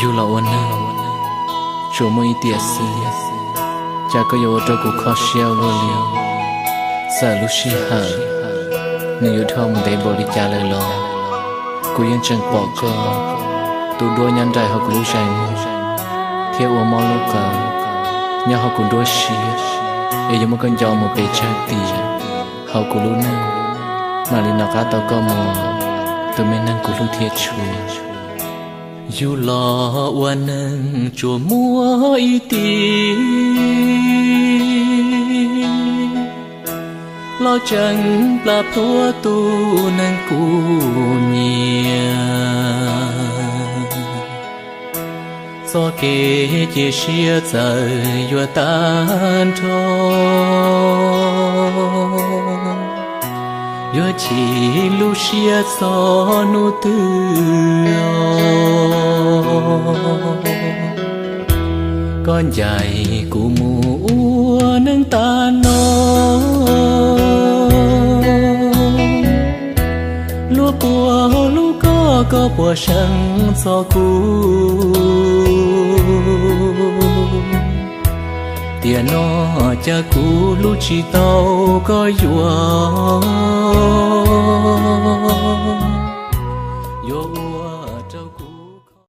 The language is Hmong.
Yug los ua neeg, tsuas muaj ib tiam xwb, cas koj yuav ua rau kuv kho siab ua luaj li. Txawm lub sij hawm nws yuav dhau mus ntev npaum li cas lawm los, kuv yeej tseem pom koj tu duab nyob nraim hauv kuv lub zeem muag, thiab ua mob lub qab nyob hauv kuv nruab siab, es yuav muab koj nco mus pes tsawg tiam hauv kuv lub neej, mam li nov qab tau koj mus tus me neeg kuv hlub thiab tshua. Yug los ua neeg tsuas muaj ib tim, los tseem plam plhuav tus neeg kuv nyiam. Txoj kev cia siab txawm yuav tag nrho, yuav chim lub siab txog hnub twg os. Koj ncaim kuv mus ua neej tas no, luag puas hlub koj, koj puas seev txog kuv. Tiam no cas kuv hlub tsis tau koj yuav.